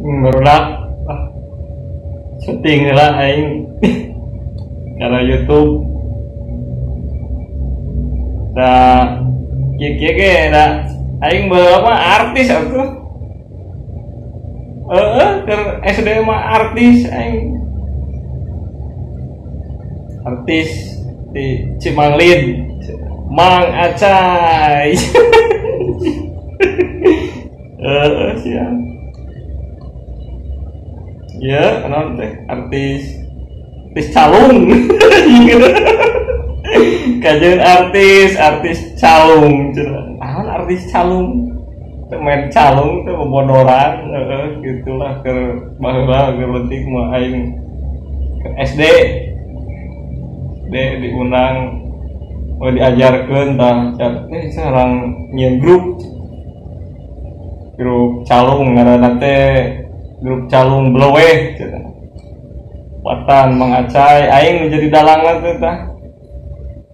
Barudak ah, syuting lah aing karena YouTube da kieu kieu ge da aing baheula mah artis atuh. Heeh, keur SD mah artis aing. Artis di Cimanglid Mang Acai. Heeh, siap. Ya, naon teh artis artis calung. Kajeun artis artis calung cenah. Naon artis calung? Teu main calung teh bobodoran heeh gitulah keur baheula keur leutik mah aing ke SD. D diundang oh diajarkeun tah sareng nyieun grup. Grup calung ngaranna teh grup calung bloweh cenah. Watan Mang Acai aing nu jadi dalangna teh tah.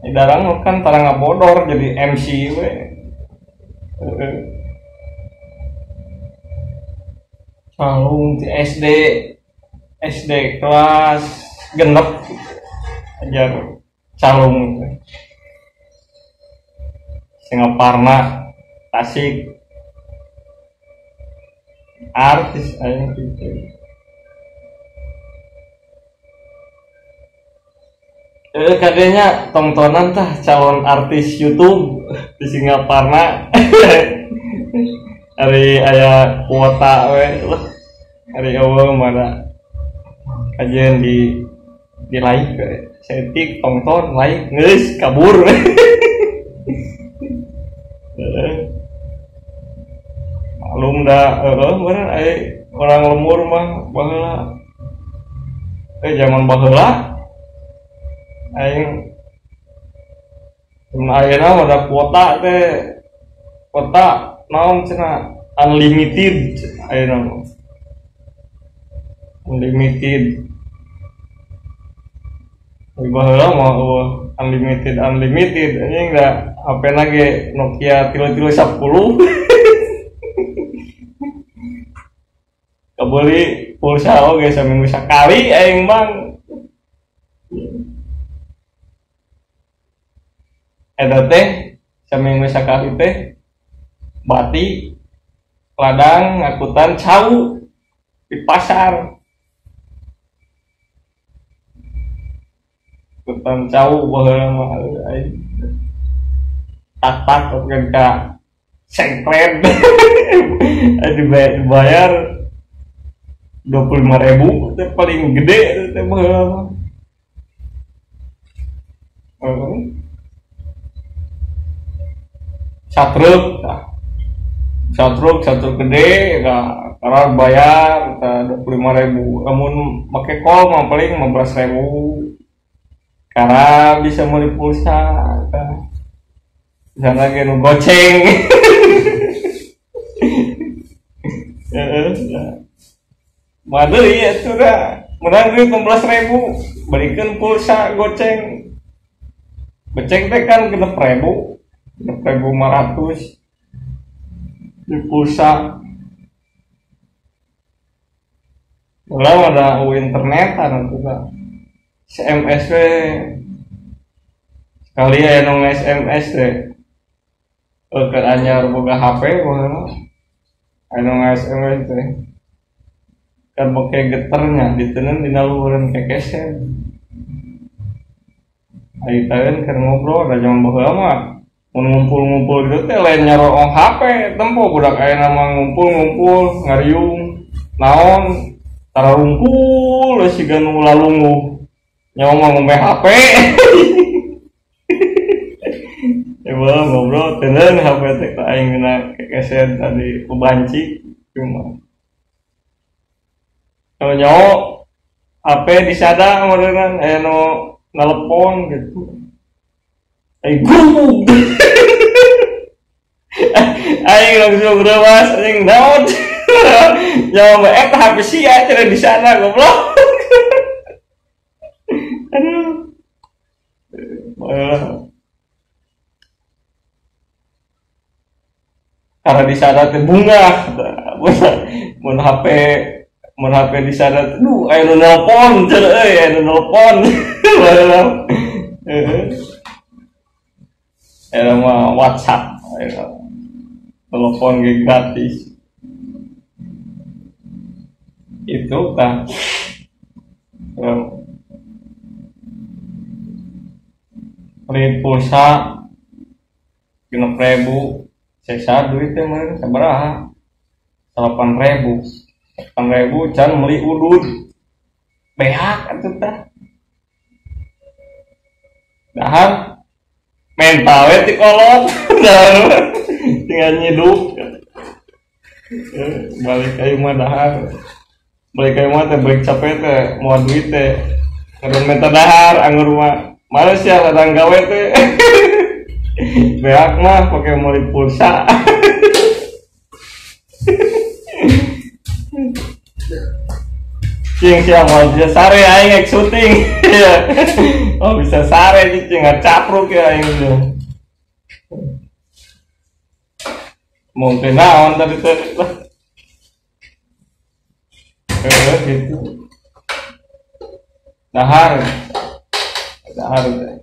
Di dalang kan tara ngabodor jadi MC we. Calung di SD SD kelas 6 ajar calung teh. Singaparna Tasik artis aing gitu. Kadenya tongtonan tah calon artis YouTube di Singaparna. Ari aya kuota we lah. Ari eueuh mana kajian di like we. Setik tongton like geus kabur. Maklum da heeh meureun aya orang lemur mah baheula. Zaman baheula aing mun ayeuna mah da kuota teh kuota naon cenah unlimited ayeuna mah. Unlimited. Baheula mah eueuh unlimited unlimited anjing da HP na ge Nokia 3310. Kabeli pulsa oge saminggu sakali aing mang. Eta teh saminggu sakali teh bati ladang ngakutan cau di pasar. Ngakutan cau baheula mah aing. Tak-tak oge ka sengkret. Dibayar 25.000 teh paling gede teh baheula mah. Satruk tah. Satruk satruk gede tah karena bayar tah 25.000. Lamun make kol mah paling 15.000. Karena bisa meuli pulsa tah. Bisa lagi nu goceng. Heeh. Madu iya sudah menang duit 15.000 balikin pulsa goceng. Goceng teh kan 6.000, 6.500 di pulsa. Kalau ada internetan juga SMS we sekali aya nu SMS teh keur anyar boga HP baheula aya nu SMS teh kan make geternya diteunkeun dina luhureun kekesen. Ari taeun keur ngobrol da jaman baheula mah mun ngumpul-ngumpul gitu teh lain nyarong HP tempo budak ayeuna mah ngumpul-ngumpul ngariung naon tara rungkul siga nu lalunguh nyawa mah ngombe HP. Baheula ngobrol teuneun HP teh ka aing dina kekesen tadi pebanci cuma kalau nyawa HP disada meureunna aya nu nelepon gitu. Aing gubuk. Aing langsung rewas anjing naon. Nyawa mah eta HP sia cenah disada goblok. Aduh. Karena disada teh bungah. Mun HP Mun HP disadar, duh aya nu nelpon cenah euy, aya nu nelpon. Heeh. Eta mah WhatsApp, telepon ge gratis. Itu tah. Beli pulsa 6.000, sesa duit teh meureun sabaraha? 8.000. 8.000 can meuli udud. Beak atuh tah. Dahar menta we ti kolot. Tinggal nyiduk. Balik ka imah dahar. Balik ka imah teh balik capek teh moal duit teh. Ngeun menta dahar anggur mah. Males ya ladang gawe teh. Beak mah pake meuli pulsa. Cing sia mau bisa sare aing ek syuting. Oh bisa sare cing ngacapruk ya aing teh. Mungkin naon tadi teh lah. Gitu. Dahar. Dahar teh.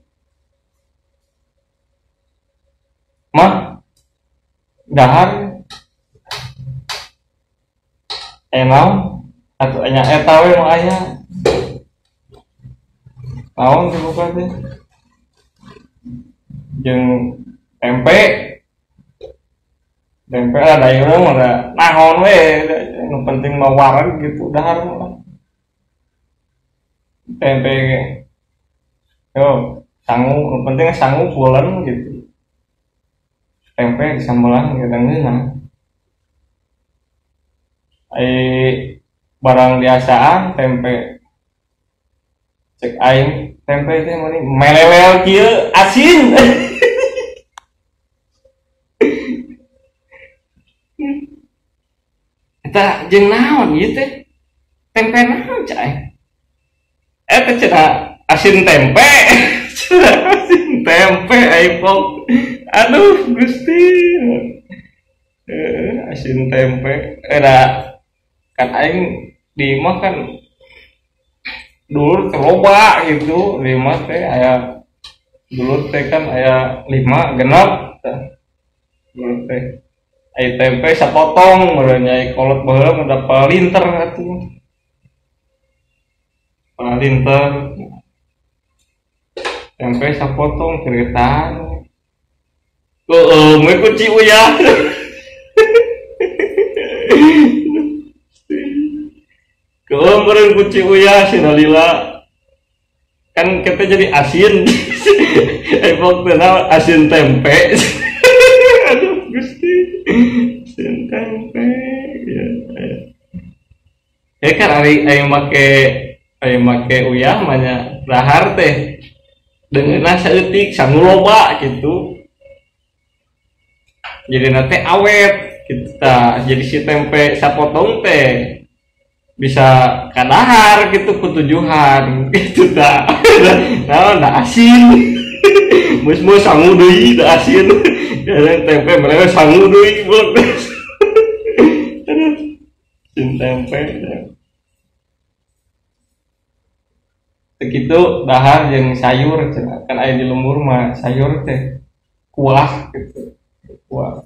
Mah dahar. Naon? Atuh nya eta we mah aya. Naon dibuka teh? Jeung tempe. Tempe lah da ieu mah da naon we, nu penting mah wareg gitu dahar mah. Tempe ge. Yo, sangu, nu penting sangu pulen gitu. Tempe disambelan gitu ngeunah. Ai barang biasaan tempe cek aing tempe teh meni melewel kieu asin. Eta jeung naon ieu teh? Tempe naon cek aing? Eta cenah asin tempe. Cenah asin tempe aing pok. Aduh Gusti. Asin tempe era kan aing di imah kan dulur teh loba gitu, di imah teh aya dulur teh kan aya 5 genep tah. Dulur teh aya tempe sapotong meureun nya kolot baheula mah da palinter atuh. Palinter. Tempe sapotong ceritaan. Heueuh we ku Ciuyah. Keumeureun ku Ciuyah sinalila. Kan kita jadi asin. Epok teh asin tempe. Aduh Gusti. Asin tempe. Ya, ya. Ya kan ari aya make uyah mah nya dahar teh. Deungeunna saeutik sangu loba gitu. Jadi teh awet gitu tah. Jadi si tempe sapotong teh bisa kadahar gitu kutujuhan gitu tak. Nah, da asin. Mus-mus sangu deui da asin. Dan tempe mereka sangu deui buat. Asin tempe. Begitu dahar jeung sayur cenah. Kan aya di lembur mah sayur teh kuah gitu. Kuah.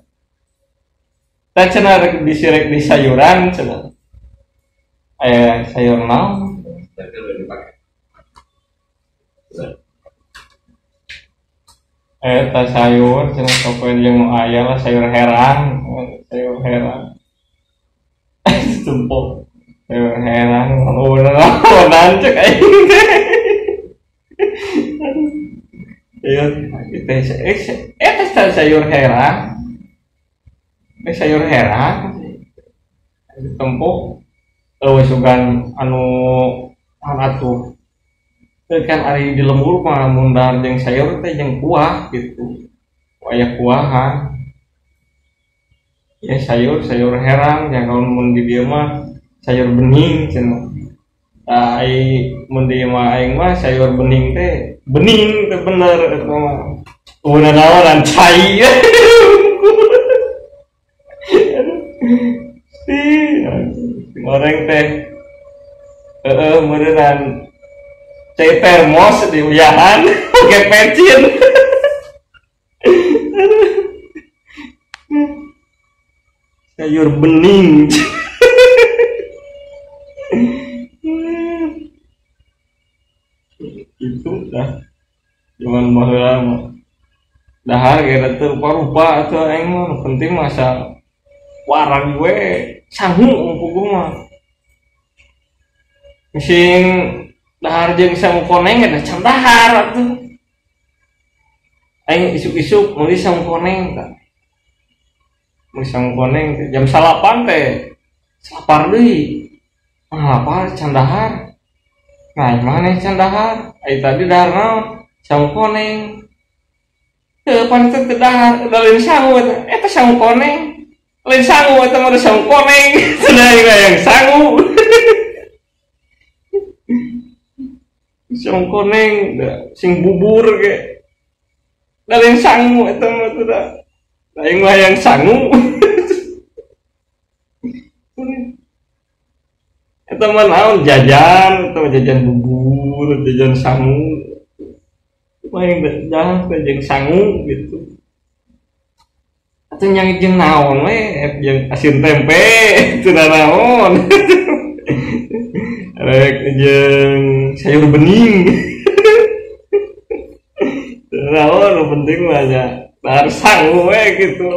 Tah cenah rek disirek di sayuran cenah. Aya sayur naon? Eta sayur cenah pokoe jeung nu aya lah sayur herang, sayur herang. Tumpok sayur herang, naon cek aing teh. Iya, eta sayur herang. Sayur herang ditempok eueuh sugan anu atuh. Teu kan ari di lembur mah mun dahar jeung sayur teh jeung kuah gitu. Aya kuahan. Ya sayur herang yang kalau mun di dieu mah sayur bening cenah. Tah ai mun di mah aing mah sayur bening teh bener eta mah. Eueuh naonan cai. Si goreng teh Meureunnan cai termos di uyahan oke pecin. Sayur bening. Itu dah zaman baheula mah. Dahar ge teu rupa-rupa atuh aing mah, penting masa warang we sangu puguh mah. Sing dahar jeung sangu koneng eta can dahar atuh. Aing isuk-isuk meuli sangu koneng tah. Meuli sangu koneng jam 9 teh. Lapar deui. Ah, lapar can dahar. Nah, mana can dahar? Ai tadi dahar naon? Sangu koneng. Teu pan teu dahar, udah lain sangu eta. Eta sangu koneng. Lain sangu eta mah sangu koneng. Cenah yang sangu. Sangu koneng sing bubur ge. Da lain sangu eta mah teu da. Aing mah yang sangu. Eta mah naon jajan, eta mah jajan bubur, jajan sangu. Main jangan jeung sangu gitu. Atuh nyang jeung naon we, jeung asin tempe, cenah naon. Rek jeung sayur bening. Naon nu penting mah nya dahar sangu we gitu.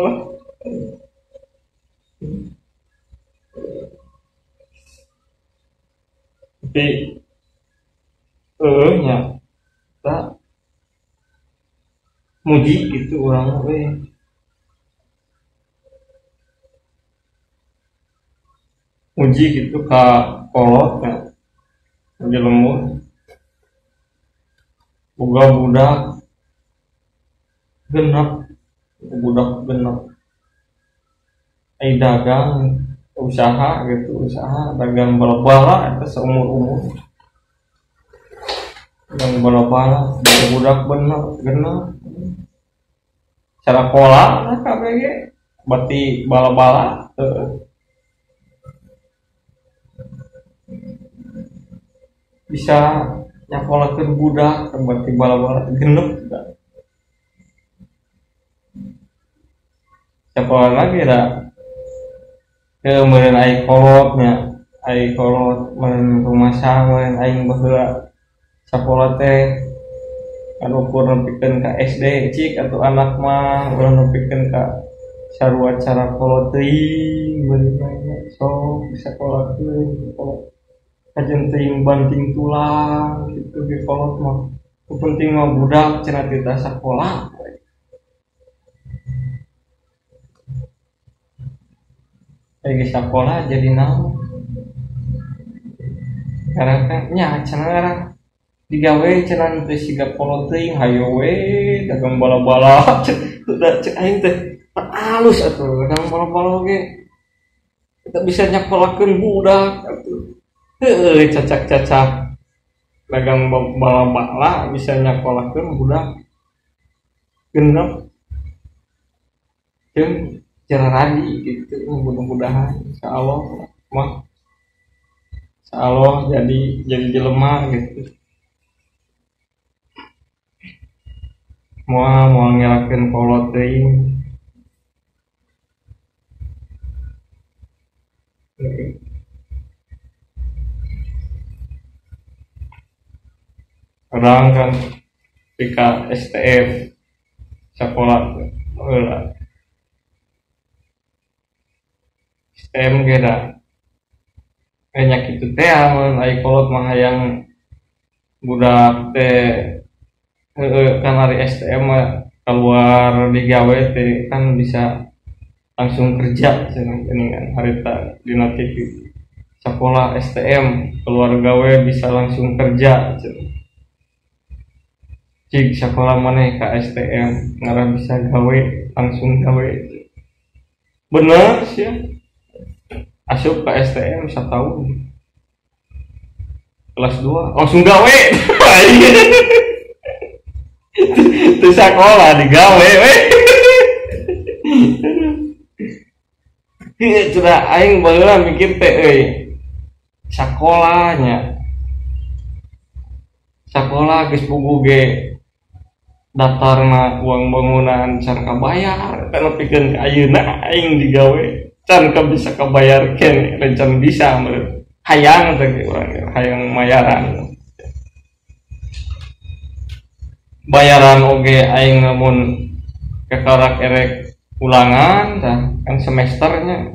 Tapi nya tak muji gitu orang we. Muji gitu ka kolot ya. Muji lembur. Boga budak genep, budak genep. Ai dagang usaha gitu, usaha dagang bala-bala eta seumur-umur. Dagang bala-bala, budak bener genep. Cara pola lah KBG berarti bala-bala bisa nyakolakeun budak berarti bala-bala genep da. Sekolah lagi da meureun ai kolot nya, ai kolot meureun rumasa meureun aing baheula sakola teh anu ukur nepikeun ka SD cik atau anak mah urang nepikeun ka sarua cara kolot teuing meureun nya sok disakolakeun kolot kajen teuing banting tulang kitu ge kolot mah. Nu penting mah budak cenah teu sakola. Lagi sakola jadi naon sekarang kan nya cenah ngarang digawe cenah teh siga kolot teuing hayo we dagang bala-bala da cek aing teh alus atuh dagang bala-bala ge kita bisa nyakolakeun budak atuh heueuh cacak-cacak dagang bala-bala bisa nyakolakeun budak genep jeung cara radi gitu mudah-mudahan insyaallah mah insyaallah jadi jelema gitu. Moal moal ngelakeun kolot teuing. Kadang kan ketika STF sekolah heula STM ge da nya kitu teh amun ai kolot mah hayang budak teh heueuh kan ari STM mah keluar digawe teh kan bisa langsung kerja cenah geuningan harita dina TV sekolah STM keluar gawe bisa langsung kerja cenah. Cik sekolah maneh ka STM ngarah bisa gawe langsung gawe. Bener sih ya. Asup ke STM setahun kelas 2 langsung gawe. Itu sekolah digawe we. Sudah aing baheula mikir teh euy. Sakolanya Sakola geus puguh ge daftarna uang bangunan can kabayar kana pikeun ka ayeuna aing digawe can ka bisa kabayar keneh can bisa meureun hayang teh urang hayang mayaran bayaran oge aing lamun kekarak erek ulangan tah kan semesternya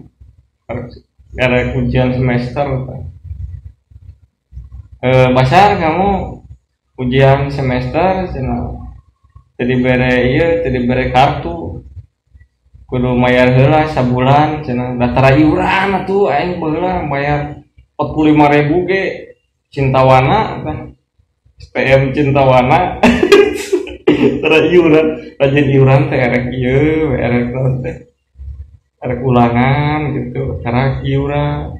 erek ujian semester tah. Basar kamu ujian semester cenah teu dibere ieu teu dibere kartu kudu mayar heula sabulan cenah daftar iuran atuh aing baheula bayar 45.000 ge Cintawana tah STM Cintawana tara iuran rajin iuran teh erek ieu erek naon teh erek ulangan gitu tara iuran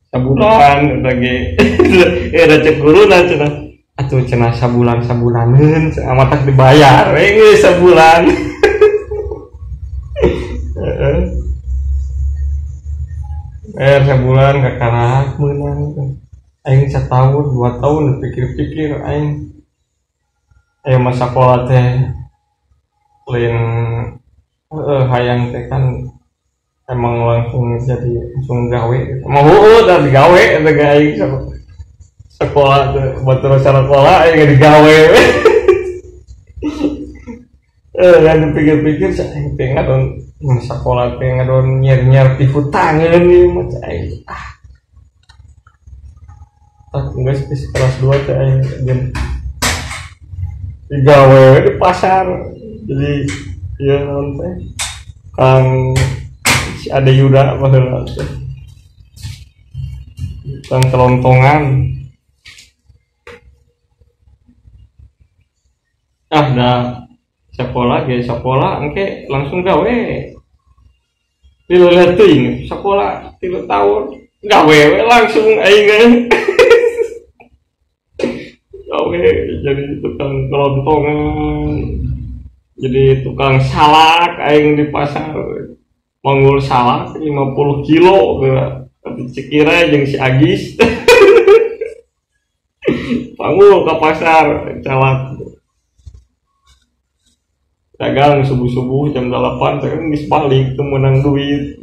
sabulan eta ge da cek guruna cenah atuh cenah sabulan-sabulaneun cenah matak dibayar we geus sabulan. Heeh. Sabulan kakarak meunang teh. Aing satahun 2 tahun dipikir-pikir aing aya masa sekolah teh lain hayang teh kan emang langsung jadi langsung gawe mau heueuh tah digawe eta ge aing sekolah teh batur sekolah aing digawe. Kan dipikir-pikir aing teh ngadon sekolah teh ngadon nyer-nyer ti hutangeun ieu mah aing ah tah geus kelas 2 teh aing jeung digawe di pasar jadi ieu naon teh Kang si Ade Yuda baheula teh tukang kelontongan ah dah sekolah ge sekolah engke langsung gawe tilu teuing sekolah 3 tahun gawe we langsung aing gawe jadi tukang kelontongan jadi tukang salak aing di pasar manggul salak 50 kilo geura dicikira jeung si Agis panggul ke pasar calak dagang subuh-subuh jam 8 teh geus balik teu meunang duit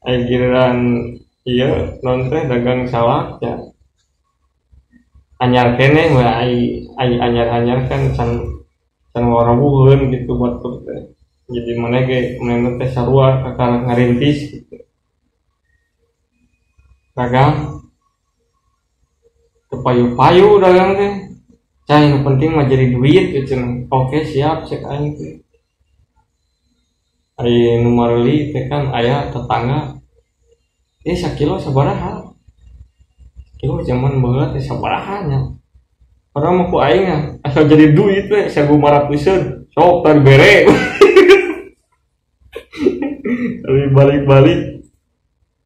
aing giliran ieu naon teh dagang salak ya anyar keneh we ai anyar-anyar kan can warawuheun gitu batur teh jadi mana ge manehna teh sarua kakara ngarintis gitu dagang teu payu-payu dagang teh cai nu penting mah jadi duit gitu oke siap cek aing teh ai nu mareuli teh kan aya tetangga sakilo sabaraha kilo zaman baheula teh sabaraha nya padahal mah ku aing asal jadi duit we 1.500-eun sok tar bere. Tapi balik-balik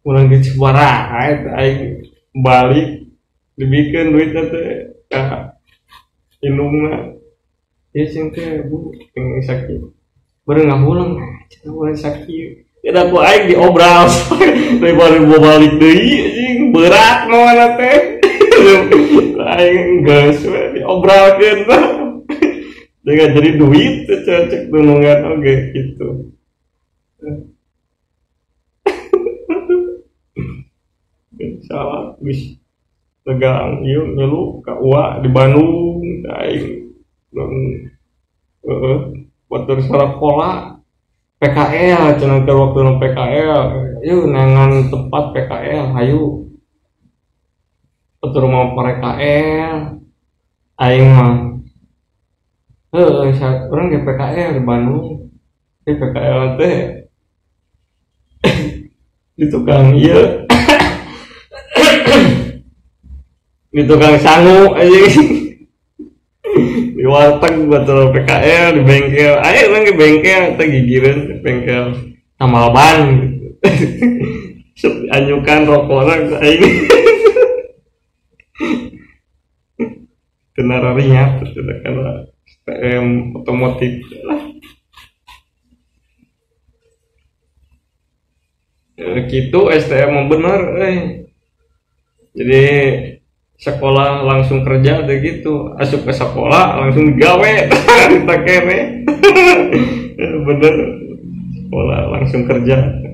urang ge sabaraha eta aing balik dibikeun duitna teh ka indungna ieu sing teh bu yang sakit baru ngahulang cenah urang sakit eta ku aing diobral baru balik deui anjing berat mawana teh aing geus we diobralkeun tah dengan jadi duit cek tulungan oge gitu. Salah geus dagang ieu ngeluh ka Ua di Bandung aing heeh batur sakola PKL cenah teh waktu nu PKL ieu neangan tempat PKL hayu batur mau PKL aing mah heueuh urang ge PKL di Bandung di PKL teh di tukang ieu di tukang sangu anjing di warteg batur PKL di bengkel ayo urang ke bengkel teh gigireun di bengkel tambal ban gitu anyukan rokona aing tenararinya terus kana STM otomotif lah gitu STM bener jadi Sekolah langsung kerja teh gitu, asup ke sekolah langsung gawe kita kene. Bener, sekolah langsung kerja.